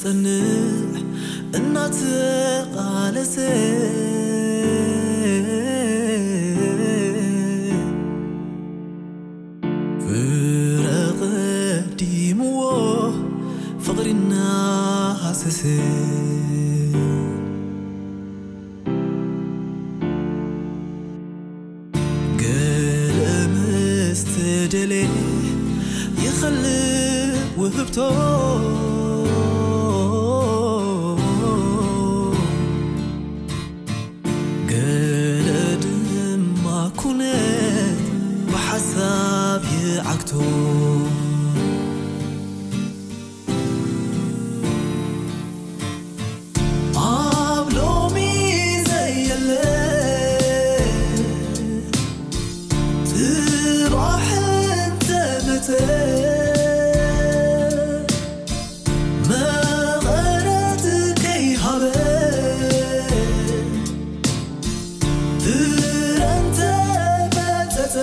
ጽንዕ እናተቓለሰ ፍረ ቀዲምዎ ፍቕሪ እናሃሰሰ ገለ ምስ ተደልየ ይኸልእ ውህብቶ ገለ ድማ ኩነት ብሓሳብ ይዓግቶ ኣብ ሎሚ ዘየለ ጽባሕ እንተመጸ መቐረት ከይሃበ ፍረ እንተመጸጸ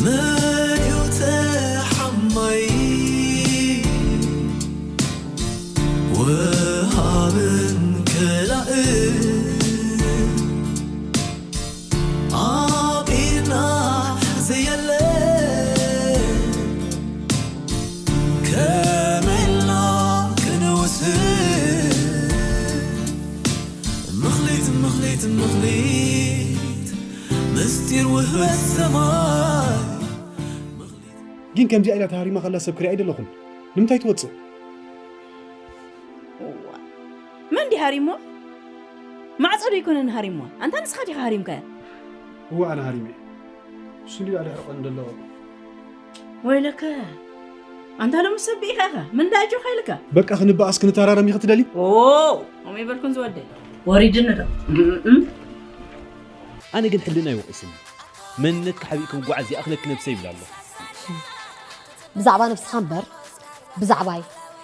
መን እዩ ተሓማይ ወሃብን ከላእን ኣብ ኢድና ዘየለ ከመይ ኢልና ክንውስን ምኽሊት ምኽሊት ምኽሊት ምስጢር ውህበት ሰማይ ግን ከምዚኣ ኢላ ተሃሪማ ከላ ሰብ ክሪኣ ኣይደለኹን። ንምንታይ ትወፅእ? እዋ። መን ድዩ ሃሪሞ? ማዕጾ ዶ ኣይኮነን ሃሪሞ? ኣንታ ንስኻ ዲኻ ሃሪምካያ? እዋ ኣነ ሃሪመ። እሱ እንዲዩ ኣለ ሕርቐን ደለዎ። ወይለከ ኣንታ ሎሚ ሰብ ኢኻ ኢኻ ምን ዳጆኻ ኢልካ? በቃ ክንበኣስ ክንተራረም ኢኺ ትደሊ? ኦ ኦሜ በልኩን ዝወደይ ወሪድኒ ዶ? እም፣ እም። ኣነ ግን ሕልና ይወቕስኒ። መንነትካ ሓቢእካ ምጉዓዝ ይኣኽለኪ ነብሰይ ይብል ኣሎ። ብዛዕባ ነብስኻ እምበር ብዛዕባይ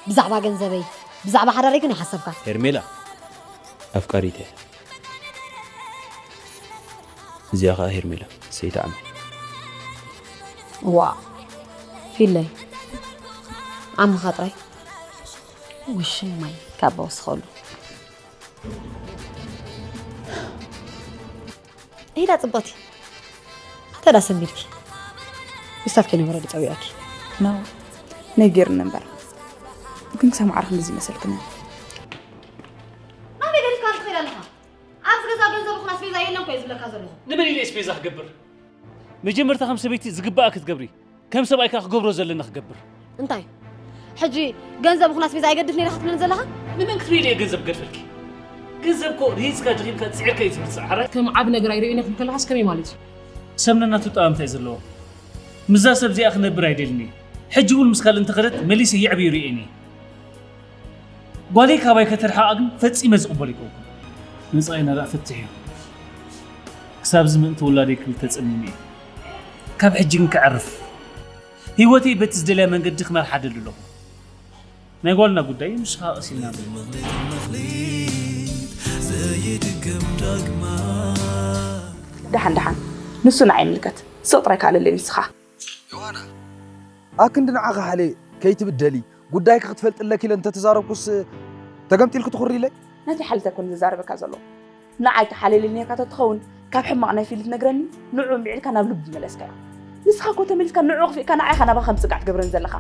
ብዛዕባ ገንዘበይ ብዛዕባ ሓዳረይ ግን ይሓሰብካ ሄርሜላ ኣፍቃሪት እያ። እዚኣ ኸዓ ሄርሜላ ሰይጣዕሚ ዋ ፊለይ ዓምኻ ጥራይ ውሽን ማይ ካብ ወስኸሉ ኢዳ ጽብቕቲ ተዳ ሰንቢድኪ ክሳብ ከይነበረ ድጸዊኣኪ ነው ነጊርኒ እምበር ግን ክሳብ ማዕረ ክንድዚ መሰልክኒ ናበይ ገዲፍካ ትኸይድ ኣለኻ ኣብዚ ገዛ ገንዘብ ኹን ኣስቤዛ የለን ኮ ዝብለካ ዘለኹ ንመን ኢለ ኣስቤዛ ክገብር መጀመርታ ከም ሰበይቲ ዝግባኣ ክትገብሪ ከም ሰብኣይ ከኣ ክገብሮ ዘለና ክገብር እንታይ ሕጂ ገንዘብ ኹን ኣስቤዛ ኣይገድፍ ነይረ ክትብለኒ ዘለኻ ንመን ክትብሊ እየ ገንዘብ ገድፈልኪ ገንዘብ ኮ ርሂፅካ ድኺምካ ፅዒርካ እዩ ዝምፅእ ሓራይ ከም ዓብ ነገር ኣይርእዩን ኢኹም ከለኻስ ከመይ ማለት እዩ ሰብ ነናቱ ጠባምታ እዩ ዘለዎ ምዛ ሰብ እዚኣ ክነብር ኣይደልን እየ ሕጂ እውን ምስ ካልእ እንተኸደት መሊሰ የዕብዩ ርእየን እየ ጓለይ ካባይ ከተርሕቓ ግን ፈጺመ ዝቕበል ኣይኮንኩን። መጻኢና ደኣ ፈትሕዮ። ክሳብዚ ምእንቲ ውላደይ ክብል ተጸሚመ እየ። ካብ ሕጂ ግን ከዕርፍ። ህይወተይ በቲ ዝደልያ መንገዲ ክመርሓ እደሊ ኣለኹ። ናይ ጓልና ጉዳይ ምሽ ከኣ ቀሲልና ንሪኦ። ዘይድገም ዳግማ ደሓን ደሓን ንሱ ንዓይ ይምልከት ስቕ ጥራይ ከኣለለይ ንስኻ ዮሃና ኣክንዲ ንዓኻ ሓልየ ከይትብደሊ ጉዳይኪ ክትፈልጢ ኣለኪ ኢለ እንተተዛረብኩስ ተገምጢልኪ ትኹሪ ኢለይ ነቲ ሓልተ ኮን ዝዛረበካ ዘሎ ንዓይ ተሓልየለይ ነርካ ተትኸውን ካብ ሕማቕ ናይ ፊሊ ትነግረኒ ንዑ እምቢዕልካ ናብ ልቡ ምመለስካዮ ንስኻ እኮ ተመሊስካ ንዑ ክፊእካ ንዓይ ኢኻ ናባኻ ምጽጋዕ ትገብረኒ ዘለኻ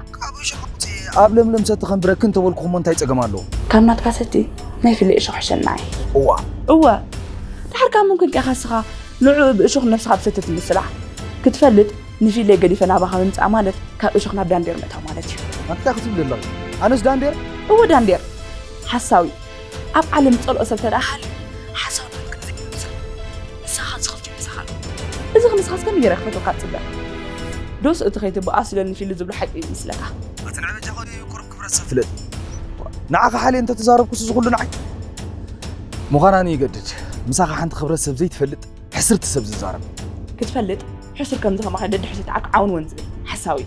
ኣብ ለምለም ሰቲ ከንብረኪ እንተበልኩኹሞ እንታይ ጸገም ኣለዎ ካብ ናትካ ሰቲ ናይ ፊሊ እሾኽ ሕሸና እየ እዋ እወ ድሓር ካብ ምንኩን ቂኻ ንስኻ ንዑ ብእሾኽ ነብስኻ ብሰቲ ትምስላ ክትፈልጥ ንፊለይ ገዲፈ ናባኻ ምምጻእ ማለት ካብ እሾኽ ናብ ዳንዴር ምእታው ማለት እዩ ኣንታ ክትብል ኣለኺ ኣነስ ዳንዴር እወ ዳንዴር ሓሳዊ ኣብ ዓለም ዝጸልኦ ሰብ ተደኣ ሃልዩ ሓሳዊ ንመልክዕ ዘይምምስል ንስኻ ዝኸፍት ምሳኻ ኣሎ እዚ ክንስኻስ ከመይ ገይረ ክፈትወካ ትጽበ ዶስ እቲ ከይትበኣስ ኢለ ንፊሊ ዝብሎ ሓቂ እዩ ዝመስለካ ኣቲ ንዕበጃ ኸዲ ቁሩብ ክብረት ሰብ ፍለጥ ንዓኻ ሓልየ እንተተዛረብኩስ እዚ ኩሉ ንዓይ ምዃናኒ ይገድድ ምሳኻ ሓንቲ ክብረት ሰብ ዘይትፈልጥ ሕስርቲ ሰብ ዝዛረብ ክትፈልጥ ሕሱር ከምዚ ከማኻ ደድሕሪ ተዓክ ዓውን ወን ዝብል ሓሳዊ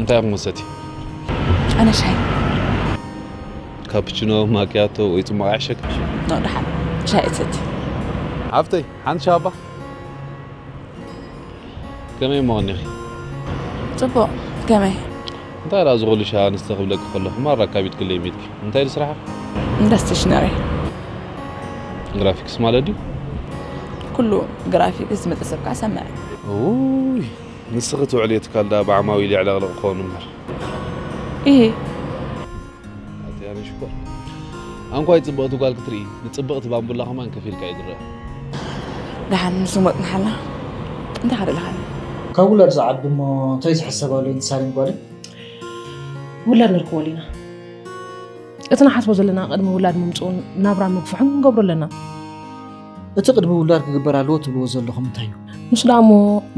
እንታይ ኢኹም ወሰቲ? ኣነ ሻሂ። ካፕቺኖ፣ ማኪያቶ ወይ ጽማቕ ይሕሸክ? ኖ፣ ደሓን። ሻሂ እሰቲ። ሓፍተይ፣ ሓንቲ ሻባ። ከመይ እሞ ቐኒኺ? ጽቡቕ። ከመይ? እንታይ ደኣ ዝኹሉ ሻ ኣንስተ ክብለኪ ከለኹ ማራ ካቢድ ክለይ ሚድኪ። እንታይ ኢሉ ስራሕኺ? እንዳ ስቴሽነሪ። ግራፊክስ ማለት ድዩ? ኩሉ ግራፊክስ ዝመጸ ሰብ ከኣ ሰምዕ። ውይ፣ ንስኺ ትውዕሊ ትካል ደኣ ብዓማዊል የዕለቕልቕ ክኸውን እምበር። ኢሂ። ኣቲ ኣነ ሽኮር። ኣንኳይ ጽብቕቲ ጓል ክትርኢ፣ ንጽብቕቲ ባምቡላ ከማን ከፊልካ እዩ ዝረአ። ደሓን ንስሞት ንሓላ። እንታይ ከደልኻኒ? ካብ ውላድ ዝዓቢ እሞ እንታይ ዝሕሰብ ኣሎ? ሳሌም ጓለይ። ውላድ ንርክበሉ ኢና። እቲ ንሓስቦ ዘለና ቅድሚ ውላድ ምምፅኡን ናብራ ምግፍሑን ክንገብሮ ኣለና። እቲ ቅድሚ ውላድ ክግበር ኣለዎ ትብልዎ ዘለኹም እንታይ እዩ? ንሱ ደኣ እሞ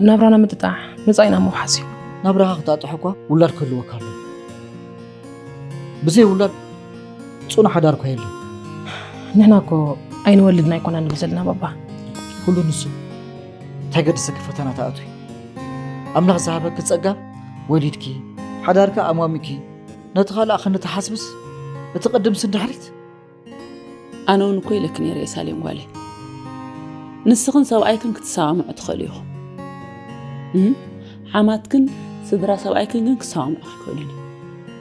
ናብራና ምጥጣሕ መፃኢና ምውሓስ እዩ። ናብራኻ ክጣጥሖ እኳ ውላድ ክህልወካ ኣለዎ። ብዘይ ውላድ ፅኑዕ ሓዳር እኳ የለን። ንሕና እኮ ኣይንወልድን ኣይኮና ንብል ዘለና ባባ። ኩሉ ንሱ እንታይ ገደሰኪ ፈተና ትኣትዊ? ኣምላኽ ዝሃበኪ ጸጋ ወሊድኪ ሓዳርኪ ኣሟሚኪ ነቲ ካልእ ክንተሓስብስ እቲ ቅድምሲ ንድሕሪት። ኣነ እውን እኮ ኢለኪ ነይረ እየ ሳሌም ጓለይ፣ ንስኽን ሰብኣይክን ክትሰማምዑ ትኽእሉ ኢኹም። እም፣ ሓማትክን ስድራ ሰብኣይክን ግን ክሰማምዑ ኣይክእሉን እዮም።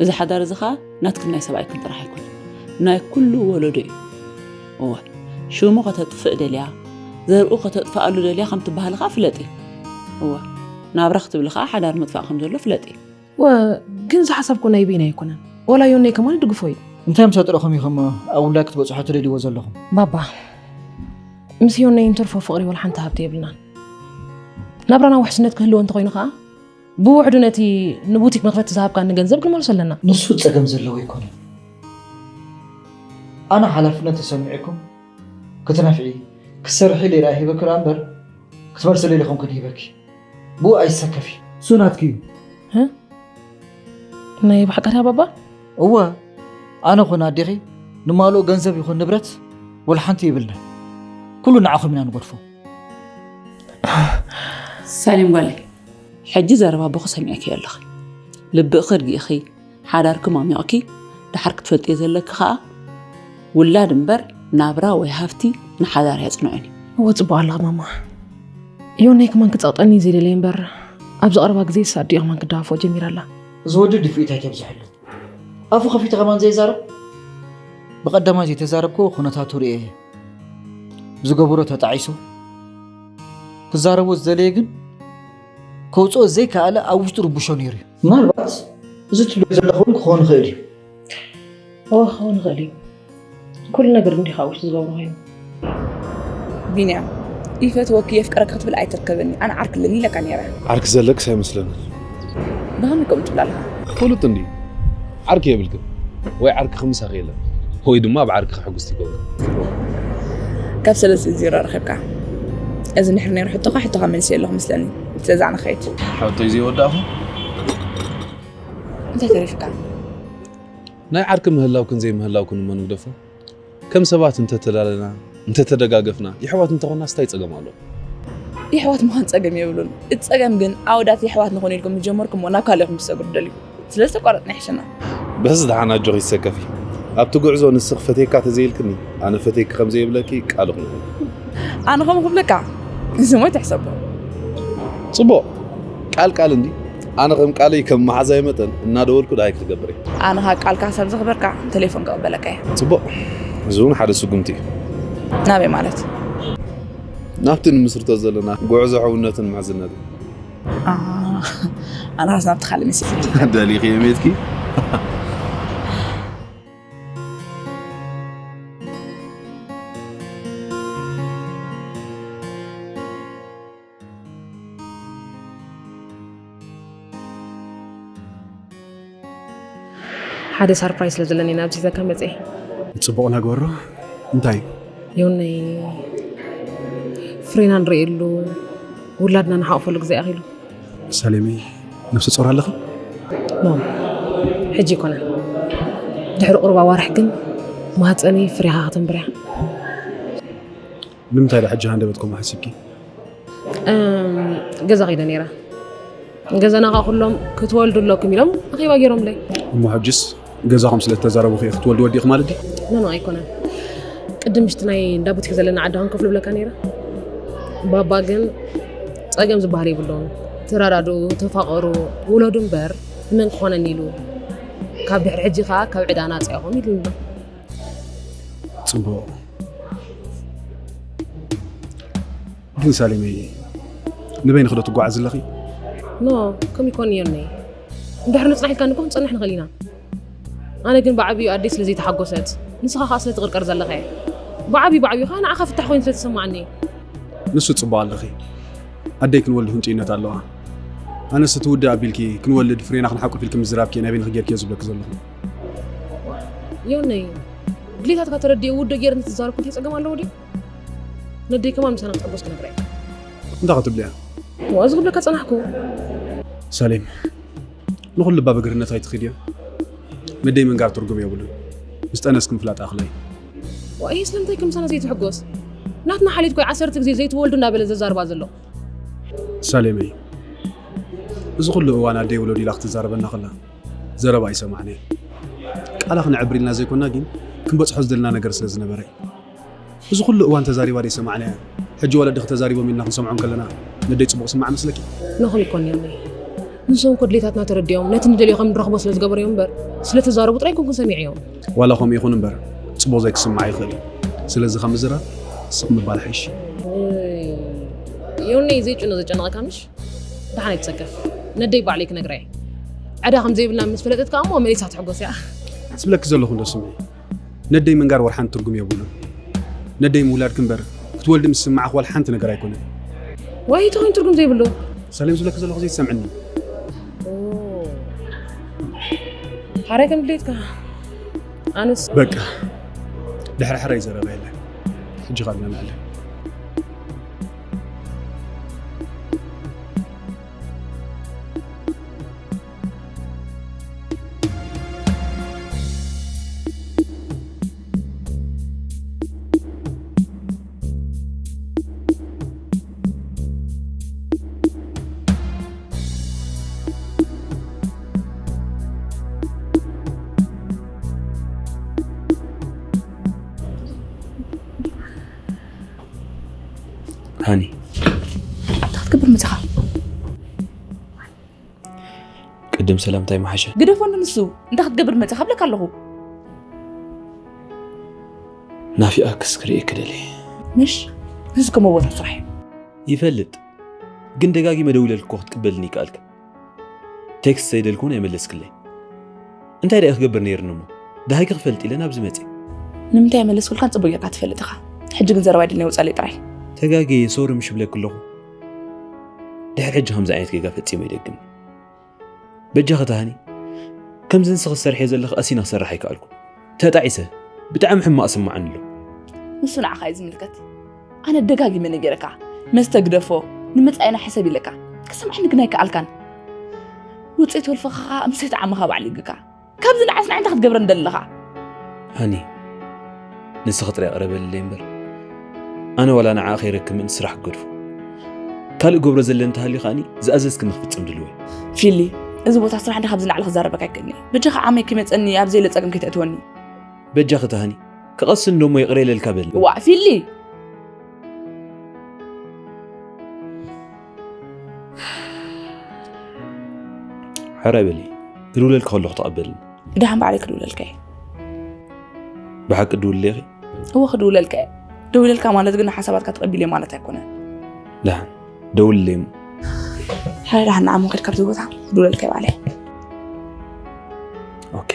እዚ ሓዳር እዚ ኸዓ ናትክን ናይ ሰብኣይክን ጥራሕ ኣይኮነን፣ ናይ ኩሉ ወለዶ እዩ። እወ፣ ሽሙ ከተጥፍእ ደልያ፣ ዘርኡ ከተጥፍኣሉ ደልያ ከም ትበሃል ኸዓ ፍለጢ። እወ፣ ናብራ ክትብሊ ኸዓ ሓዳር ምጥፋእ ከም ዘሎ ፍለጢ። ወ፣ ግን ዝሓሳብኮ ናይ በይና ኣይኮነን። ወላ ዮናይ ከማን ይድግፎ እዩ። እንታይ ምስ ኣጥረኹም ኢኹም ኣብ ውላድ ክትበጽሑ ትደልይዎ ዘለኹም? ባባ፣ ምስ ዮናይ እንትርፎ ፍቕሪ ወላ ሓንቲ ሃብቲ የብልናን። ናብራና ውሕስነት ክህልዎ እንተኾይኑ ኸዓ ብውሕዱ ነቲ ንቡቲክ መኽፈቲ ዝሃብካኒ ገንዘብ ክንመልሶ ኣለና። ንሱ ጸገም ዘለዎ ኣይኮነን። ኣነ ሓላፍነት ተሰሚዕኩም ክትነፍዒ ክትሰርሒ ኢለ ራእይ ሂበኪ ደኣ እምበር ክትመልሰለይ ኢለ ኣይኮንኩን ሂበኪ። ብኡ ኣይትሰከፊ። እሱ ናትኪ እዩ። እ? ናይ ብሓቂ ዲኻ ባባ? እወ፣ ኣነ ኹን ኣዴኺ ንማልኦ ገንዘብ ይኹን ንብረት ወላ ሓንቲ የብልናን። ኩሉ ንዓኹም ኢና ንገድፎ። ሳሌም ጓለይ፣ ሕጂ ዘረባ ኣቦኺ ሰሚዕክዮ ኣለኺ። ልብእኺ ርጊእኺ፣ ሓዳርኪ ማሚቕኪ፣ ደሓር ክትፈልጥዮ ዘለኪ ኸኣ፣ ውላድ እምበር ናብራ ወይ ሃፍቲ ንሓዳር ኣየጽንዖን እዩ። እወ፣ ጽቡቕ ኣለኺ ማማ። ዮናይ ከማን ክጸቕጠኒ እዩ ዘይደለየ እምበር፣ ኣብዚ ቀረባ ግዜስ ኣዲኡ ከማን ክደፋፍኦ ጀሚራ ኣላ። እዚ ወዲ ድፍኢት ኣይተብዝሐሉ። ኣፉ ከፊቱ ከማን ዘይዛረብ? ብቐዳማይ ዘይተዛረብክዎ ኩነታቱ ርእየ እየ። ዝገበሮ ተጣዒሱ። ክዛረቦ ዝደለየ ግን ከውፅኦ ዘይከኣለ ኣብ ውሽጡ ርቡሾ ነይሩ እዩ። ምናልባት እዚ ትብልዮ ዘለኺ እውን ክኸውን ይኽእል እዩ። እወ ክኸውን ይኽእል እዩ። ኩሉ ነገር እንዲኻ ውሽጢ ዝገብሮ ኮይኑ። ቢንያም፣ ይፈትወኪ የፍቅረኪ ክትብል ኣይትርከበኒ፣ ኣነ ዓርኪ ኣለኒ ኢለካ ነይረ። ዓርኪ ዘለክስ ኣይመስለንን። ብኸመይ ከምኡ ትብል ኣለኻ? ፍሉጥ እንድዩ። ዓርኪ የብልክን። ወይ ዓርኪ ክምሳኺ የለን ወይ ድማ ብዓርኪ ሕጉስቲ ይገብር። ካብ ሰለስተ ዜሮ ረኺብካ። እዚ እንድሕር ነይሩ ሕቶኻ፣ ሕቶኻ መሊሰ ኣለኹ መስለኒ። ስለዚ ኣነ ክኸይድ። ሕቶይ ዘይወዳእኹ? እንታይ ተሪፍካ? ናይ ዓርኪ ምህላውክን ዘይምህላውክን እሞ ንግደፎ። ከም ሰባት እንተተላለና፣ እንተተደጋገፍና፣ የሕዋት እንተኾንናስ እንታይ ጸገም ኣለዎ? የሕዋት ምዃን ጸገም የብሉን። እቲ ጸገም ግን ኣወዳት የሕዋት ንኾን ኢልኩም ምጀመርኩሞ ናብ ካልእ ኢኹም ትሰግሩ ትደልዩ። ስለዚ ተቋረጽና ይሕሸና። በስ ደሓን ኣጆኺ ይሰከፊ። ኣብቲ ጉዕዞ ንስኺ ፈትየካ ተዘይልክኒ፣ ኣነ ፈትየኪ ከም ዘይብለኪ ቃል እኹን። ኣነ ከምኡ ክብለካ? እዚ ሞይ ትሕሰቦ። ጽቡቕ። ቃል ቃል እንዲ ኣነ ከም ቃለይ ከም መሓዛይ መጠን እናደወልኩ ደሃይ ክትገብር እየ። ኣነ ኸኣ ቃልካ ክሳብ ዘኽበርካ ተሌፎን ክቕበለካ እየ። ጽቡቕ። እዚ እውን ሓደ ስጉምቲ እዩ። ናበይ ማለት? ናብቲ ንምስርቶ ዘለና ጉዕዞ ሕውነትን ምሕዝነትን። ኣነ ኻስ ናብቲ ካልእ መሲልኒ። ደሊኺ እየ ሜትኪ። ሓደ ሳርፕራይዝ ስለ ዘለኒ ኢና ኣብዚ ሒዘካ መፅየ። ፅቡቕ ነገሩ እንታይ እዩ? ዮነይ ፍሬና ንርእየሉ ውላድና ንሓቕፈሉ ግዜ ኣኺሉ። ሳሌመይ ነፍሰ ጾር ኣለኺ? ኖ ሕጂ ኣይኮነን። ድሕሪ ቁሩብ ኣዋርሕ ግን ማህፀነይ ፍሬኻ ከተንብር እያ። ንምንታይ ዳ ሕጂ ሃንደበት ከምኡ ሓሲብኪ? ገዛ ከይደ ነይረ። ገዛና ከዓ ኩሎም ክትወልዱ ኣለኩም ኢሎም ኣኼባ ገይሮምለይ። እሞ ሕጅስ ገዛኹም ስለ ዝተዛረቡ ክትወልዱ ወዲእኹ ማለት ድዩ? ኖኖ ኣይኮነን። ቅድም ምሽቲ ናይ እንዳ ቡቲክ ዘለና ዓዲ ክንከፍሉ ብለካ ነይረ። ባባ ግን ጸገም ዝበሃል የብሉን። ተራዳድኡ፣ ተፋቐሩ፣ ውለዱ እምበር ንመን ክኾነኒ ኢሉ። ካብ ድሕሪ ሕጂ ከዓ ካብ ዕዳ ናጻ ኢኹም ኢሉኒ ኣሎ። ፅቡቕ ግን ሳሌመይ ንበይንኺ ዶ ትጓዓዝ ኣለኺ? ኖ ከም ይኮን እዮኒ እንድሕር ንፅናሕ ኢልካ ንኮ ክንፀንሕ ንኽእል ኢና። ኣነ ግን ብዓብዩ ኣደይ ስለ ዘይተሓጎሰት ንስኻ ከዓ ስለ ትቕርቀር ዘለኻ እየ። ብዓብዩ ብዓብዩ ከዓ ንዓኻ ፍታሕ ኮይኑ ስለ ተሰማዓኒ። ንሱ ፅቡቕ ኣለኺ። ኣደይ ክንወልድ ህንጡይነት ኣለዋ። ኣነስ እቲ ውድእ ኣቢልኪ ክንወልድ ፍሬና ክንሓቁፍ ኢልኪ ምዝራብኪ ናበይንኺ ጌርክዮ ዝብለኪ ዘለኹ። ዮነይ ድሌታትካ ተረዲኡ ውዶ ጌር እንትዛረብኩ እንታይ ፀገም ኣለዎ ድዩ? ነደይ ከማን ምሳና ክትሕጎስ ክነግራ እየ። እንታይ ክትብልያ? ዋ እዚ ክብለካ ፀናሕኩ። ሳሌም ንኹሉ ባብ እግርነት ኣይትኺድዮ። ነደይ ምንጋር ትርጉም የብሉን። ምስ ጠነስኪ ምፍላጥ ኣኽላይ። ዋይ ስለምንታይ ከም ምሳና ዘይትሕጎስ? ናትና ሓሌት ኮይ ዓሰርተ ግዜ ዘይትወልዱ እናበለ ዘዛርባ ዘሎ። ሳሌመይ እዚ ኩሉ እዋን ኣደይ ውለዱ ኢላ ክትዛረበና ከላ ዘረባ ኣይሰማዕንያ። ቃላ ክነዕብር ኢልና ዘይኮና ግን ክንበፅሖ ዝደልና ነገር ስለ ዝነበረ እዩ። እዚ ኩሉ እዋን ተዛሪባ ደይሰማዕናያ። ሕጂ ወለዲ ተዛሪቦም ኢልና ክንሰምዖም ከለና ነደይ ፅቡቕ ስማዕ መስለኪ? ንኹም ይኮን እዮም። ንሶም ኮ ድሌታትና ተረዲኦም ነቲ ንደልዮ ከም ንረኽቦ ስለ ዝገበሩ እዮም እምበር ስለ ተዛረቡ ጥራይ ኮንኩን ሰሚዐዮም። ዋላ ከምኡ ይኹን እምበር ፅቡቕ ዘይክስማዕ ይኽእል እዩ። ስለዚ ካብ ምዝራብ ስቕ ምባል ሓይሽ። ዮነይ ዘይጭኖ ዘጨነቐካ ምሽ? ደሓን ኣይትፀገፍ። ነደይ ባዕለይ ክነግራ እየ። ዕዳ ከም ዘይብልና ምስ ፈለጠት ከዓ እሞ መሊሳ ክትሕጎስ እያ። ዝብለኪ ዘለኹ እንዶ ስምዒ። ነደይ ምንጋር ወላ ሓንቲ ትርጉም የብሉን። ነደይ ምውላድኪ እምበር ክትወልዲ ምስ ስማዕኺ ዋላ ሓንቲ ነገር ኣይኮነን። ዋይ ተኾይኑ ትርጉም ዘይብሉ። ሰሌም ዝብለኪ ዘለኹ ዘይትሰምዕኒ። ሓራይ ከም ድሌትካ ኣነስ በቃ ድሕሪ ሕራይ ዘረባ የለን። ሕጂ ካልና ንዕለ ሃኒ እንታይ ክትገብር መፅኻ? ቅድም ሰላምታይ መሓሸ ግደፎ ንሱ እንታይ ክትገብር መፅኻ ብለካ ኣለኹ። ናፊኣክስ ክርእየኪ ደልየ። ምሽ ንሱ ከምኡ ቦታ ስራሕ እዩ። ይፈልጥ ግን ደጋጊመ ደዊለልኪ እኮ ክትቅበልኒ ይከኣልክን። ቴክስት ሰይደልኪ እውን ኣይመለስክለይ። እንታይ ደኣ ክገብር ነይርኒ እሞ ደሃይኪ ክፈልጥ ኢለ ናብዚ መፅየ። ንምንታይ ኣይመለስኩልካን ፅቡቅ ጌርካ ትፈልጥ ኢኻ። ሕጂ ግን ዘረባ ኣይደልን የውፀለይ ጥራይ። ተጋግየ ሶሪ ምሽ እብለኪ ኣለኹ። ድሕሪ ሕጂ ከምዚ ዓይነት ጌጋ ፈፂመ ኣይደግምን። በጃኺ ተሃኒ ከምዚ ንስኺ ትሰርሕዮ ዘለኺ ቀሲነ ክሰርሕ ኣይከኣልኩን። ተጣዒሰ ብጣዕሚ ሕማቕ ስማዓኒ ኣሎ። ንሱ ንዓኻ እዩ ዝምልከት። ኣነ ደጋጊመ ነጊረካ መስተ ግደፎ ንመጻኢና ሕሰብ ኢለካ ክትሰምዓኒ ግን ኣይከኣልካን። ውጽኢት ወልፍኻ ምስ ሰይቲ ዓመኻ ባዕሉ ይግካ። ካብዚ ንዓስ ንዓይ እንታይ ክትገብረኒ ደለኻ? ሃኒ ንስኺ ጥራይ ቅረበለይ እምበር ኣነ ዋላ ንዓኣ ከይረክብ ምእንቲ ስራሕ ክገድፎ። ካልእ ገብሮ ዘለ እንተሃልዩ ከኣኒ ዝኣዘዝክኒ ክፍጽም ድልው እየ። ፊሊ፣ እዚ ቦታ ስራሕ እንዳ ካብዚ ንላዕሊ ክዛረበካ ኣይክእልን እየ። በጃኻ ዓመይ ከይመጸኒ ኣብ ዘየለ ጸገም ከይተእትወኒ። በጃኺ ተሃኒ፣ ክቐስን ደሞ ይቕረ ኢለልካ በል። ዋእ ፊሊ! ሕራይ በሊ፣ ክድውለልኪ ከለኹ ተቐበልኒ። ደሓን ባዕለይ ክድውለልካ እየ። ብሓቂ ትድውልለይ ኢኺ? እወ ክድውለልካ እየ። ደዊለልካ ማለት ግን ንሓሳባትካ ተቐቢለ ማለት ኣይኮነን። ደሓን ደውልለይ እሞ። ሕራይ ደሓን ንዓ እሞ ከድ ካብዚ ቦታ ክድውለልካ እየ ባዕለይ። ኦኬ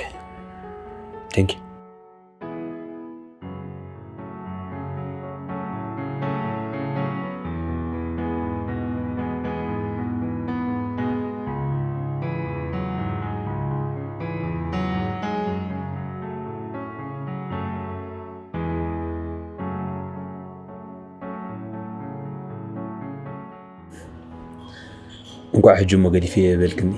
ቴንክ ዩ። እንኳዕ ሕጂ እሞ ገዲፈዮ ይበልክኒ።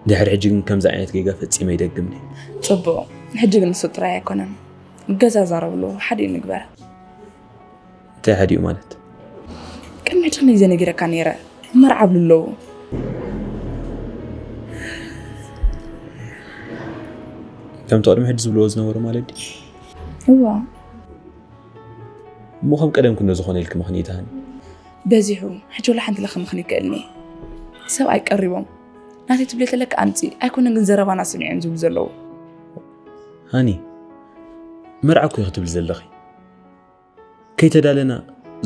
ድሕሪ ሕጂ ግን ከምዚ ዓይነት ጌጋ ፈጺመ ኣይደግምን እየ። ጽቡቕ፣ ሕጂ ግን ንሱ ጥራይ ኣይኮነን። ገዛ ዛረብሉ፣ ሓዲኡ ንግበር። እንታይ ሓዲኡ ማለት? ቅድሚ ሕጂ ክንደይ ግዜ ነጊረካ ነይረ። መርዓ ኣብሉ ኣለዉ። ከምቲ ቅድሚ ሕጂ ዝብልዎ ዝነበሩ ማለት ድዩ? እዋ እሞ ከም ቀደም ክንዶ ዝኾነ ኢልኪ ምኽንይት ሃኒ? በዚሑ ሕጂ ወላ ሓንቲ ለኸ ምኽን ይክእልኒ። ሰብኣይ ቀሪቦም ናተይ ትብለ ተለካ ኣምፂ ኣይኮነን ግን ዘረባና ስሚዖም ዝብሉ ዘለዉ። ሃኒ፣ መርዓ እኮ ኢኺ ትብሊ ዘለኺ። ከይተዳለና፣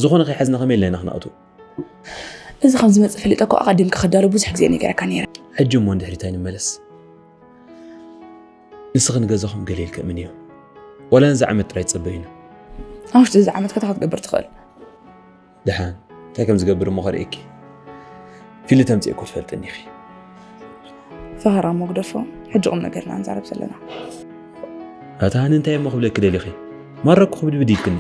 ዝኾነ ከይሓዝና ከመይ ኢልና ኢና ክነኣቱ? እዚ ከም ዝመፅእ ፈሊጠ እኮ ኣቐዲምካ ክዳሎ ብዙሕ ግዜ ነጊረካ ነይረ። ሕጂ እሞ ንድሕሪት ኣይንመለስ። ንስኺ ንገዛኹም ገለ ኢልኪ እምንዮ። ዋላ ነዚ ዓመት ጥራይ ትጸበዩና። ኣብ ውሽጢ እዚ ዓመት ከታ ክትገብር ትኽእል። ደሓን እንታይ ከም ዝገብር እሞ ከርእየኪ። ፊሊ ተምፅእ እኮ ትፈልጥኒ ኢኺ። ፈኸራ እሞ ግደፎ። ሕጂ ቁም ነገር ኢና ንዛረብ ዘለና። ኣታ ሃኒ እንታይ እሞ ክብለኪ ደሊኺ? ማረኩ ክብድብድ ኢልክኒ።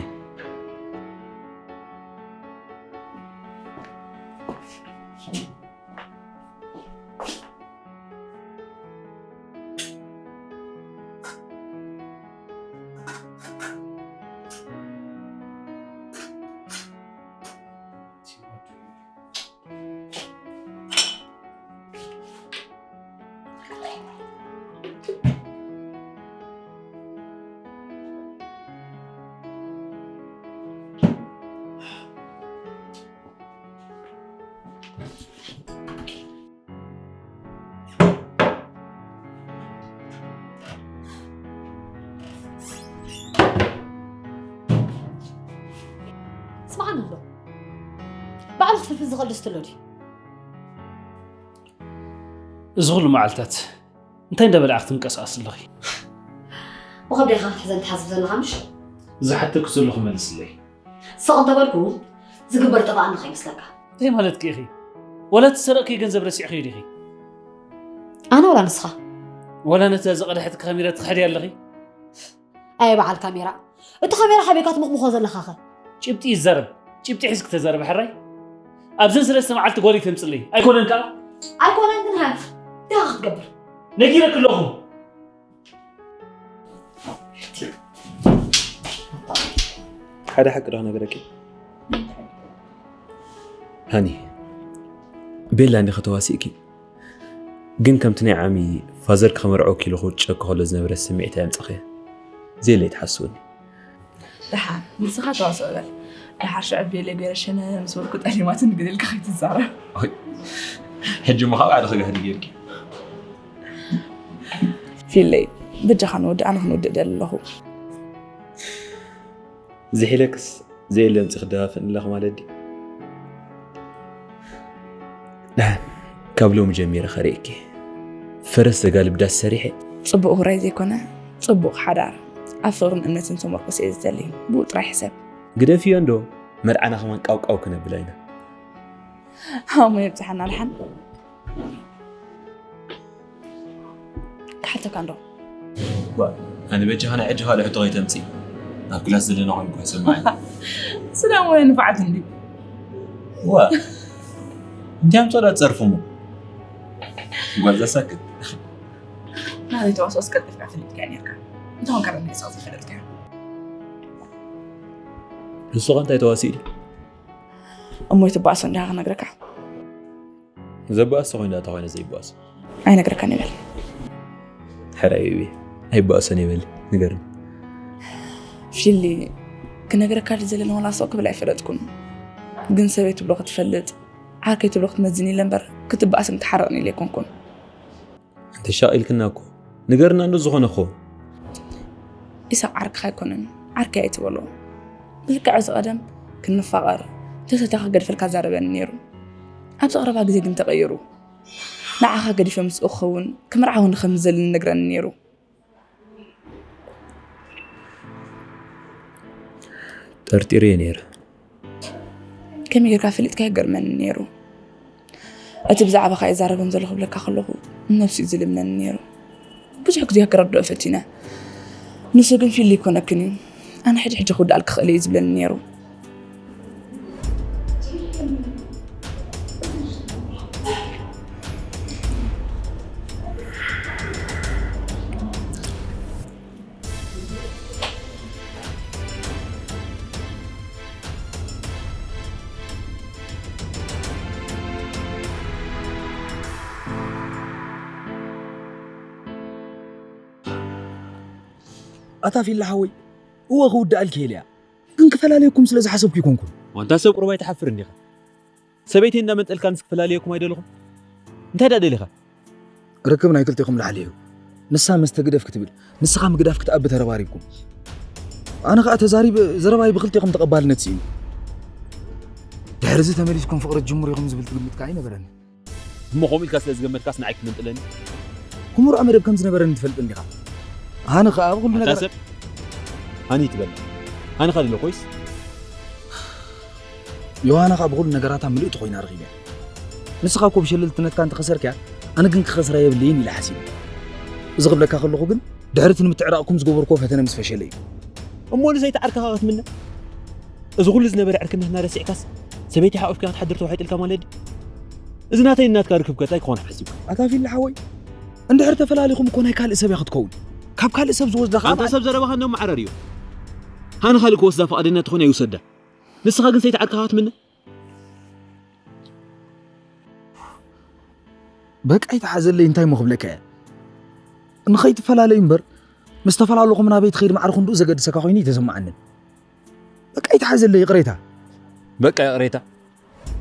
ስማዕኒ ኣሎ ባዕሉ ክትፍልፍል ዝኽእል ድስቲ ኣሎ ድዩ? እዚ ኩሉ መዓልታት እንታይ እንዳበላዕ ክትንቀሳቐስ ኣለኺ? ብኸብደይ ኢኻ ክትሕዘን ትሓስብ ዘለኻ ምሽ? ዝሓተኩ ዘለኹ መልስለይ። ስቕ እንተበልኩ ዝግበር ጥቓ ንኸይመስለካ። እንታይ ማለትኪ ኢኺ? ወላ እቲ ዝሰረቕክዮ ገንዘብ ረሲዕኽዮ ዲኺ? ኣነ ወላ ንስኻ? ወላ ነታ ዝቐደሐትኪ ካሜራ ትኽሕድያ ኣለኺ? ኣየ በዓል ካሜራ፣ እቲ ካሜራ ካበይ ኢኻ ትምኽምኾ ዘለኻኸ? ጭብጢ ይዛረብ፣ ጭብጢ ሒዝኪ ተዛረቢ ሕራይ። ኣብዘን ሰለስተ መዓልቲ ጓል ይተምፅለይ ኣይኮነን ከኣ? ኣይኮነን ግን ሃ እንታይ ክትገብር? ነጊረኪ ኣለኹ። ሓደ ሓቂ ዶ ክነግረኪ? ሃኒ፣ ቤላ እንዲኺ ተዋሲእኪ፣ ግን ከምቲ ናይ ዓሚ ፋዘር ክመርዖ ኪሉ ክውጨኪ ከሎ ዝነበረ ስምዒት ኣየምጻኽዮ። ዘየለ ይትሓስውኒ። ደሓን ንስኻ ተዋስኦ በል። ደሓር ሽዑ ቤለ ገይረ ሸነ ምስ በልኩ ጠሊማትን ግድልካ ከይትዛረብ። ሕጂ እሞ ካብ ዓዲ ክጋህዲ ጌርኪ። ፊለይ በጃኻ ንወዲ ኣነ ክንወድእ ደሊ ኣለኹ። ዝሒለክስ ዘየለ ኣምጺ ክደፋፍእኒ ኣለኺ ማለት ድዩ? ደሓን ካብ ሎሚ ጀሚረ ከርእየኪ። ፈረስ ዘጋልብ ዳስ ሰሪሐ። ጽቡቕ ሁራይ ዘይኮነ ጽቡቕ ሓዳር ኣብ ፍቕርን እምነትን ተመርኮሰ እየ ዝደሊ። ብኡ ጥራይ ሕሰብ። ግደፍዮ እንዶ መርዓና ከማን ቃውቃው ክነብላ ኢና። ሃሞ የብጽሓና ደሓን። ክሓተካ እንዶ ኣነ በጃኻ ናይ ሕጂ ካልእ ሕቶ ከይተምፅእ ናብ ክላስ ዘለና ኮይኑ እኮ ይሰማዓኒ። ስለ ወይ ንፋዓት እንዲ ዋ እንታይ ኣምፀላ ትፀርፉ እሞ ጓል ዘሳክት ናበይ ተዋስኦ ስቀልጥፍካ ፈሊጥካ ነርካ እንተኾን ከረና ይሳቕ ዘይፈለጥካ ንሱ ኸ እንታይ ተዋሲእ ድዩ እሞ ይትባእሶ እንዲኻ ክነግረካ ዘባእሶ ኮይኑ ዳታ ኮይነ ዘይባእሶ ኣይነግረካን ይበል ሕራይ እየ ኣይባእሶን ይበል ንገርም ፊሊ ክነግረካ ዝዘለኒ ዋላ ስቕ ክብል ኣይፈለጥኩን ግን ሰበይ ትብሎ ክትፈልጥ ዓርከይ ትብሎ ክትመዝን ኢለ እምበር ክትባእስን ክትሓረቕን ኢለ ኣይኮንኩን እንተሻቒልክና እኮ ንገርና እንዶ ዝኾነ ክኸውን ኢሳቕ ዓርክኻ ኣይኮነን ዓርከይ ኣይትበሎ ብልክዕ እዚ ቀደም ክንፋቐር ተሰቲኻ ክገድፈልካ ዛረበኒ ነይሩ ኣብዚ ቀረባ ግዜ ግን ተቐይሩ ንዓኻ ገዲፈ ምስኡ ክኸውን ክምርዓውን ከም ዘለኒ ነግረኒ ነይሩ ጠርጢረዮ ነይረ ከመይ ጌርካ ፈሊጥካ ይገርመኒ ነይሩ እቲ ብዛዕባኻ ይዛረበን ዘሎ ክብለካ ከለኹ ነብሱ እዩ ዝልምነኒ ነይሩ ብዙሕ ግዜ ክረድኦ ፈቲነ ንሱ ግን ፊል ይኮነክን እዩ ኣነ ሕጂ ሕጂ ክውድኣል ክኽእል እዩ ዝብለኒ ነይሩ ኣታ ፊላ ሓወይ፣ እወ ክውድኣልኪ እየ ኢለያ፣ ግን ክፈላለየኩም ስለ ዝሓሰብኩ ይኮንኩን። ዋንታ ሰብ ቁሩብ ኣይትሓፍርን ዲኻ? ሰበይተይ እንዳመንጠልካ ንስ ክፈላለየኩም ኣይደለኹም። እንታይ ደኣ ደሊኻ? ርክብ ናይ ክልቴኹም ላዕሊ እዩ። ንሳ መስተ ግደፍ ክትብል፣ ንስኻ ምግዳፍ ክትኣቢ ተረባሪብኩም። ኣነ ኸኣ ተዛሪበ ዘረባይ ብክልቴኹም ተቐባልነት ስኢኑ። ድሕሪ እዚ ተመሊስኩም ፍቕሪ ትጅምሩ ኢኹም ዝብል ትግምት ከኣ ኣይነበረኒ። እሞ ከምኡ ኢልካ ስለ ዝገመትካስ ንዓይ ክትመንጥለኒ? ኩምርዖ መደብ ከም ዝነበረኒ ትፈልጥ እንዲኻ። ኣነ ኸኣ ኣብ ኩሉ ኣታ ነገር ሰብ ሃኒ ትበል። ሃኒ ኸኣ ድሎ ኮይስ? ዮሃና ኸኣ ብኹሉ ነገራታ ምልእቲ ኮይና ረኺበያ። ንስኻ እኮ ብሸለልትነትካ እንተኸሰርክያ፣ ኣነ ግን ክኸስራ የብለይን ኢለ ሓሲበ። እዚ ክብለካ ከለኹ ግን፣ ድሕሪ እቲ ንምትዕራቕኩም ዝገበርክዎ ፈተነ ምስ ፈሸለ እዩ። እሞ ንሰይቲ ዓርክኻ ክትምነ? እዚ ኩሉ ዝነበረ ዕርክነትና ረሲዕካስ፣ ሰበይቲ ሓቑፍካ ክትሓድር ተዋሒጥልካ ማለት ድዩ? እዚ ናተይ ናትካ ርክብ ከ እንታይ ክኾን ሓሲብካ? ኣታ ፊሊ ሓወይ፣ እንድሕር ተፈላሊኹም እኮ ናይ ካልእ ሰብ እያ ክትከውን። ካብ ካልእ ሰብ ዝወስዳ ኸኣ ኣንታ ሰብ ዘረባኻ እንዶ መዓረር እዩ። ሃኒ ካልእ ክወስዳ ፍቓደኛ ትኾን ኣይውሰዳ። ንስኻ ግን ሰይቲ ዓርክኻ ክትምነ? በቃ ይትሓዘለይ፣ እንታይ እሞ ክብለካ እየ? ንኸይትፈላለዩ እምበር፣ ምስ ተፈላለኹም ናበይ ትኸይድ ማዕረ ክንድኡ ዘገድሰካ ኮይኑ ኣይተሰምዓንን። በቃ ይትሓዘለይ፣ ይቕሬታ። በቃ ይቕሬታ?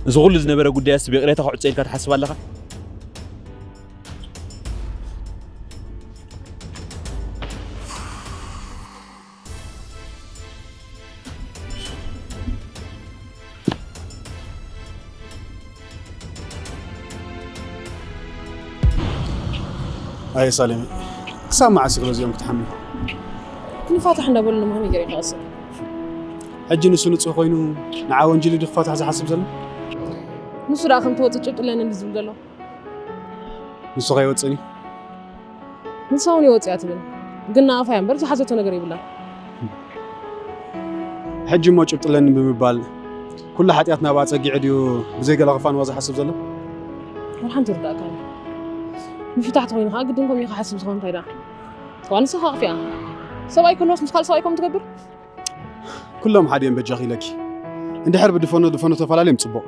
እዚ ኩሉ ዝነበረ ጉዳይስ ብይቕሬታ ክዕጾ ኢልካ ትሓስብ ኣለኻ? ኣየ ሳሌም፣ ክሳብ መዓስ ኢኺ በዚኦም ክትሓሚ? ክንፋታሕ እንዳበሉ ንምሃም ይገርም ይቐስር። ሕጂ ንሱ ንጹህ ኮይኑ ንዓ ወንጅሉ ድዩ ክፋታሕ ዝሓስብ ዘሎ? ንሱ ደኣ ከምቲ ወጽእ ጭብጢ ኣለኒ እንዲ ዝብል ዘሎ። ንሱ ከይወጽእን እዩ? ንሳ እውን ይወጽእ እያ ትብል። ግን ንኣፋ እያ እምበር ዝሓዘቶ ነገር የብላን። ሕጂ እሞ ጭብጢ ኣለኒ ብምባል ኩሉ ሓጢኣት ናብኣ ጸጊዑ ድዩ ብዘይ ገለ ክፋንዋ ዝሓስብ ዘሎ? ወላ ሓንቲ ይርዳእካ ኣሎ። ምፍታሕ ተኾይኑ ኸዓ ግድን ከምኡ እዩ ክሓስብ ዝኾን እንታይ ደኣ? እዋ ንስኻ ኣኽፊኣ። ሰብኣይ ክህልዎስ ምስ ካልእ ሰብኣይ ከምኡ ትገብር? ኩሎም ሓደ እዮም በጃኺ ኢለኪ። እንድሕር ብድፈኖ ድፈኖ ተፈላለዮም ጽቡቕ።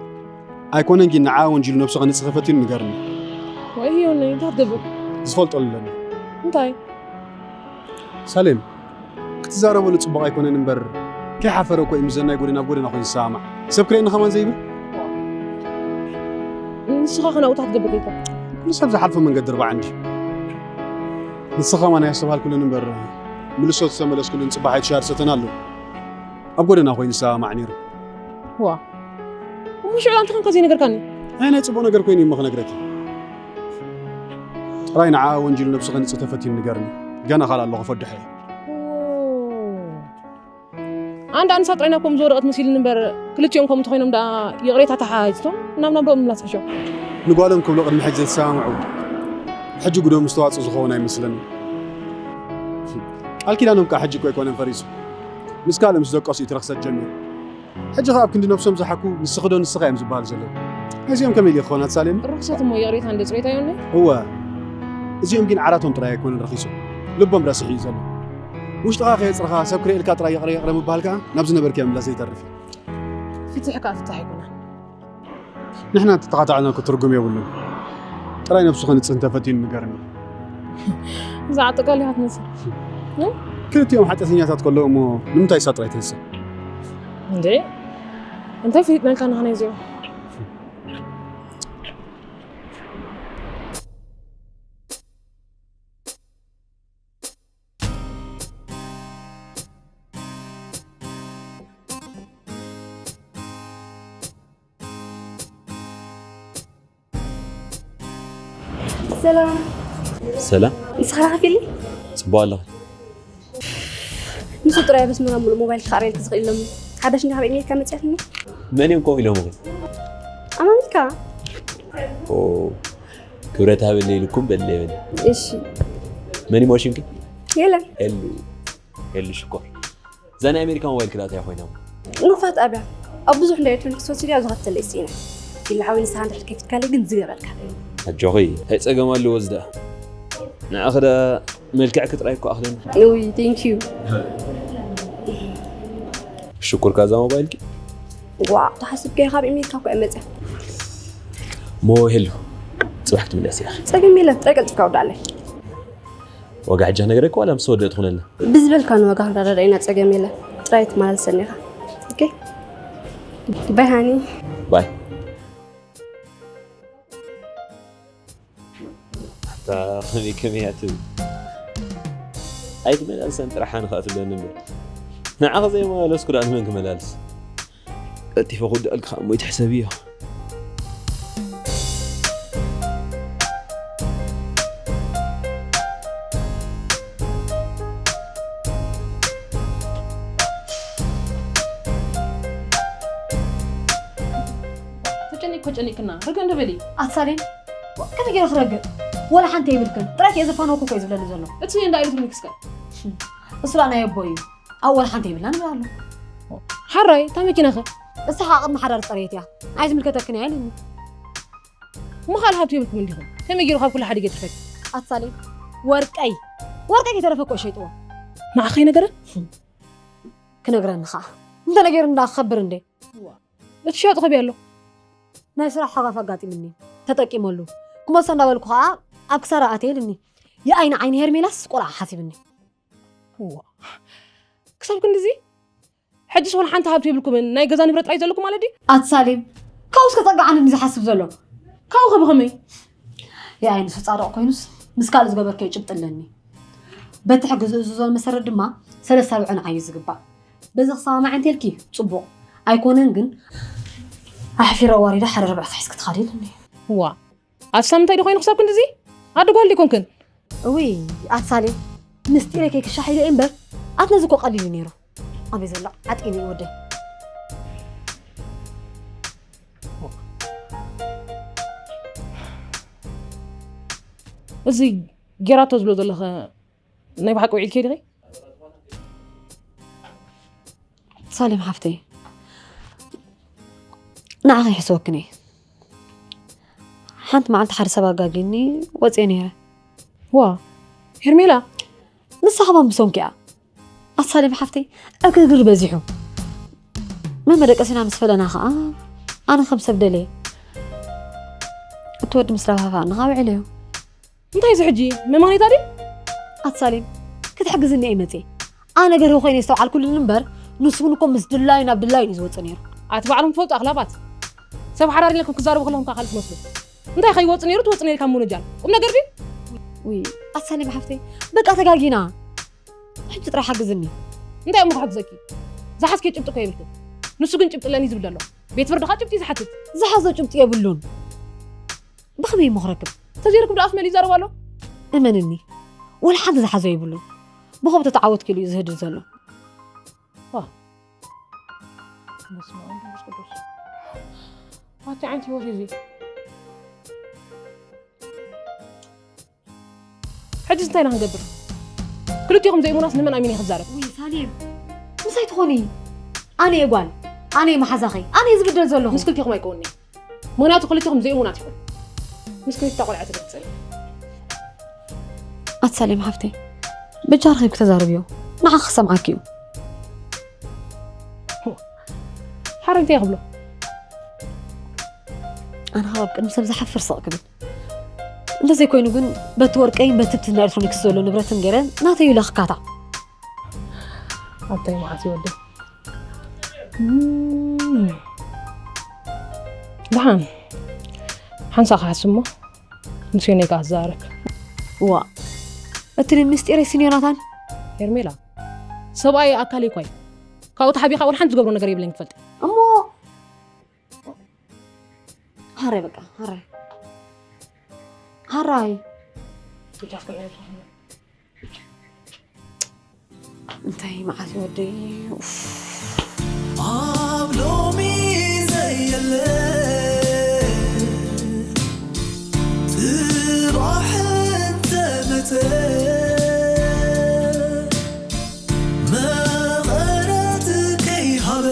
ኣይኮነን ግን ንዓ ወንጂሉ ነብሱ ከንጽህ ፈቲኑ ንገርኒ። ወይ ህዮነይ፣ እንታይ ትገብር? ዝፈልጠሉ ኣለኒ። እንታይ? ሳሌም፣ ክትዛረበሉ ጽቡቕ ኣይኮነን እምበር፣ ከይሓፈረ እኮ እዩ ምስ ዘናይ ጎደና ኣብ ጎደና ኮይኑ ዝሰማማዕ። ሰብ ክርእየኒ ከማን ዘይብል። ንስኻ ከ ናብኡ እንታይ ክትገብር ከይድካ? ኩሉ ሰብ ዝሓልፎ መንገዲ ኣርባዓ እንድዩ። ንስኻ ከማን ኣየስተብሃልኩሉን እምበር፣ ምልሶ ዝተመለስኩሉን ጽባሕ ኣይትሻር ሰተን ኣለዉ። ኣብ ጎደና ኮይኑ ዝሰማማዕ ነይሩ። ዋ። እሞ ሽዑ ኣንተ ኸንካ ዘይነገርካኒ? ኣይ ናይ ጽቡቕ ነገር ኮይኑ እሞ ክነግረኪ። ጥራይ ንዓ ወንጂሉ ነብሱ ከንጽህ ተፈቲኑ ንገርኒ። ገና ካልእ ኣለኹ ፈድሖ እየ። ኦ። ኣንዳ ኣንሳ ጥራይ ናብ ከምኡ ዝወደቐት መሲልኒ እምበር፣ ክልቲኦም ከምኡ ተኾይኖም ደኣ ይቕሬታ ተሓሓዝቶም ናብ ናብርኦም ምምላስ ሕሾ። ንጓሎም ክብሉ ቅድሚ ሕጂ ዘይተሰማምዑ፣ ሕጂ ጉዶም ምስ ተዋጽኡ ዝኸውን ኣይመስለንን። ቃል ኪዳኖም ከኣ ሕጂ እኮ ኣይኮነን ፈሪሱ። ምስ ካልእ ምስ ደቀሱ እዩ እቲ ርኽሰት ጀሚሩ። ሕጂ ኸኣ ኣብ ክንዲ ነብሶም ዝሓኩ ንስኺ ዶ ንስኻ እዮም ዝበሃል ዘለዉ። እዚኦም ከመይ ኢሉ ክኾን ኣቲ ሳሌም? ርኽሰት እሞ ይቕሬታ እንደ ጽሬታ እዮም። እወ፣ እዚኦም ግን ዓራቶም ጥራይ ኣይኮነን ረኺሱ፣ ልቦም ረሲሑ እዩ ዘሎ። ውሽጥኻ ከየጽረኻ ሰብ ክርእየልካ ጥራይ ይቕረ ይቕረ ምባል ከኣ ናብ ዝነበርካዮ ምምላስ ዘይተርፍ እዩ። ፍትሒ ከኣ ፍታሕ ኣይኮነን። ንሕና እንተተኻታዕናኩ ትርጉም የብሉን። ጥራይ ነብሱ ክንጽህ እንተፈቲኑ ንገርኒ። እዛ ዓጠቃሊ ኢኻ ትመስል። እ? ክልቲኦም ሓጢኣተኛታት ከለዉ እሞ ንምንታይ እሳ ጥራይ ትንስእ? እንዴ? እንታይ ፈሊጥና ኢልካ ንዓና እዚኦም? ሰላም። ሰላም። ንስኻ ኸፊሊ? ጽቡቕ ኣለኻ? ንሱ ጥራይ በስመራ ሙሉእ ሞባይል ክኻረየልኪ ዝኽእል ኢሎም። ሓዳሽ እንዲኻ ኣብ ኣሜሪካ መጽያትኒ? መን እዮም ከምኡ ኢሎምኺ? ኣብ ኣሜሪካ። ኦ፣ ክብረት ሃበለይ ኢልኩም በለይ በለይ። እሺ። መን ይሞሽንኪ? የለን። ኤሉ። ኤሉ ሽኮር። እዛ ናይ ኣሜሪካ ሞባይል ክዳታ እያ ኮይና። ንፋት ኣብያ። ኣብ ብዙሕ ናይ ኤሌክትሮኒክስ ወሲድ እያ ዝኸተለ ይስኢና። ኢላ ሓወይ ንስኻ እንድሕር ከፊትካለይ ግን ዝገበልካ። ኣጆኺ፣ እንታይ ጸገም ኣለዎ እዚ ደኣ? ንዓኺ ደኣ መልክዕኪ ጥራይ እኮ ኣኽለኒ። ውይ፣ thank you። ሽኩር ካዛ ሞባይልኪ? ዋእ፣ ተሓስብካዮ ካብ ኣሜሪካ እኮ እያ መጽያ። ሞ ሄሉ፣ ጽባሕ ክትምለስ ኢኻ። ጸገም የለን፣ ጥራይ ቀልጢፍካ ውዳለይ። ዋጋ ሕጃ ነገረካ ዋላ ምስ ወደእ ትኹነልና። ብዝበልካኒ ዋጋ ክንረዳዳእ ኢና፣ ጸገም የለን። ጥራይ ትመላለሰኒ ኢኻ። ኦኬ፣ ባይ ሃኒ። ባይ። ኣታ ከመይ ከመይ እያ ትብል? ኣይትመላልሰን ጥራሕ ኣነ ከዓ ትብለኒ እምበር። ንዓኺ ዘይመላለስኩ ደኣ ንመን ክመላልስ? ቀልጢፈ ክውድኣልኪ ከዓ እሞ ኣይትሕሰብዮ። ተጨኒቅኮ ጨኒቅክና ርግእ እንዶ በሊ። ኣትሳሌም ከመይ ገይረ ክረግእ? ወላ ሓንቲ የብልክን። ጥራይ ከየ ዘፋነወኩ እኮ እዩ ዝብለኒ ዘሎ። እቲ እንዳ ኤሌክትሮኒክስ ከ? እሱ ላ ናይ ኣቦ እዩ። ኣብ ወላ ሓንቲ የብልናን ይብል ኣሎ። ሓራይ እታ መኪና ከ? እሳ ከዓ ቅድሚ ሓዳር ዝፀረየት እያ። ኣይትምልከተክን እያ ኢሉኒ። እሞ ካልእ ሃብቲ የብልኩምን ዲኹም? ከመይ ገይሩ ካብ ኩሉ ሓዲገ ትፈት? ኣትሳሌም ወርቀይ ወርቀይ ከይተረፈ እኮ ሸይጥዎ። ንዓኸ ይነገረ? ክነግረኒ ከዓ እንተነገይሩ እንዳ ክኸብር እንዴ? እቲ ሸያጡ ከበይ ኣሎ? ናይ ስራሕ ሓጋፍ ኣጋጢምኒ ተጠቂመሉ ክመልሶ እንዳበልኩ ከዓ ኣብ ክሳራ ኣትየ ኢልኒ። የኣይ ንዓይኒ ሄርሜላስ ቆልዓ ሓሲብኒ። ክሳብ ክንድዚ ሕጅስ ወላ ሓንቲ ሃብቲ የብልኩምን፣ ናይ ገዛ ንብረት ጥራይ ዘለኩም ማለት ድዩ? ኣቲ ሳሌም ካብኡስ ከጸግዓኒ እንዲ ዝሓስብ ዘሎ። ካብኡ ከ ብኸመይ? የኣይ ንሱ ጻድቕ ኮይኑስ ምስ ካልእ ዝገበርካዮ ጭብጢ ኣለኒ። በቲ ሕጊ ዝእዝዞ መሰረት ድማ ሰለስተ ርብዒ ንዓይ እዩ ዝግባእ። በዚ ክሰማማዕ እንተልኪ ጽቡቕ ኣይኮነን ግን ኣሕፊረ ኣዋሪደ ሓደ ርብዒ ክሕዝ ክትኸዲ ኢሉኒ። ዋ ኣስታ ምንታይ ዶ ኮይኑ ክሳብ ክንድዚ ኣደ ጓል ዶ ይኮንክን? እውይ ኣቲ ሳሌም ምስጢረይ ከይክሻሕ ኢለ እየ እምበር ኣቲ ነዚ እኮ ቀሊል እዩ ነይሩ። ኣበይ ዘሎ ዓጢነ እዩ ወደይ። እዚ ጌራቶ ዝብሎ ዘለኸ ናይ ብሓቂ ውዒልኪ ዲኺ? ሳሌም ሓፍተይ ንዓኺ ይሕስወክን እየ። ሓንቲ መዓልቲ ሓደ ሰብ ኣጋጊኒ ወፅየ ነይረ። ዋ ሄርሜላ ንሳ ከማን ብሰንኪ እያ። ኣሳሌም ሓፍተይ ዕግርግር በዚሑ። መመደቀሲና ምስ ፈለና ከዓ ኣነ ከም ሰብ ደልየ እቲ ወዲ ምስ ረፋፋ ንኻ ውዒለዮ። እንታይ እዚ ሕጂ መማኔታ ድዩ? ኣቲ ሳሌም ክትሕግዝኒ እየ መፅየ። ኣነ ገርሂ ኮይነ የስተውዓልኩሉን እምበር ንሱ እውን እኮ ምስ ድላዩ ናብ ድላዩ እዩ ዝወፅእ ነይሩ። ኣቲ ባዕሎም ትፈልጡ ኣኽላባት ሰብ ሓዳር ኢለኩም ክዛረቡ ከለኹም ከዓ ካልእ ትመስሉ። እንታይ ከይወፅ ነይሩ ትወፅ ነይሩ ካብ ምውንጃል ቁም ነገር ድዩ? ውይ ኣቲ ሳሌም ሓፍተይ በቃ ተጋጊና። ሕጂ ጥራሕ ሓግዝኒ። እንታይ እሞ ክሕግዘኪ? ዝሓዝኪ ጭብጢ እኮ የብልክን። ንሱ ግን ጭብጢ ኣለኒ ዝብል ዘሎ። ቤት ፍርዲ ከዓ ጭብጢ እዩ ዝሓትት። ዝሓዞ ጭብጢ የብሉን። ብኸመይ እሞ ክረክብ? ተዘይረክብ ደኣስ መን ይዛረብ ኣሎ? እመንኒ ወላ ሓንቲ ዝሓዞ የብሉን። ብኸም ተተዓወትኪሉ እዩ ዝህድር ዘሎ። በስመ ኣብ መንፈስ ቅዱስ። ኣቲ ዓይነት ህይወት እዩ እዚ። ሕጂስ እንታይ ኢና ክንገብር? ክልቲኹም ዘይእሙናት ንመን ኣሚነ ክዛረብ? ውይ ሳሌም ምሳይ ትኾኒ። ኣነ እየ ጓል፣ ኣነ እየ መሓዛኺ፣ ኣነ እየ ዝብደል ዘለኹ። ምስ ክልቲኹም ኣይከውንኒ። ምኽንያቱ ክልቲኹም ዘይእሙናት ኢኹም። ምስ ክልተ ቆልዓ ትግብፀኒ። ኣቲ ሳሌም ሓፍተይ በጃ ረኺብኪ ተዛረብዮ። ንዓኺ ክሰምዓኪ እዩ። ሓረ እንታይ ክብሎ? ኣነ ካብ ኣብ ቅድሚ ሰብ ዝሓፍር ስቕ ክብል። እንተዘይኮይኑ ግን በቲ ወርቀይን በቲ ብቲ ናይ ኤሌክትሮኒክስ ዘሎ ንብረትን ገይረ ናተይ ኢለ ክካታዕ። ኣታይ መዓት ይወደ ደሓን ሓንሳ ክሓስብ እሞ ምስ ዮናይ ከዓ ክዛረብ። ዋ እቲ ምስጢረይ ስን ዮናታን ሄርሜላ ሰብኣይ ኣካል ይኳይ ካብኡ ተሓቢኻ ወላ ሓንቲ ዝገብሮ ነገር የብለኝ ትፈልጥ እሞ ሃራይ በቃ ሃራይ ሃራይ እንታይ መዓት ወደይ ኣብ ሎሚ ዘየለ ጽባሕ እንተመጸ መቐረት ከይሃበ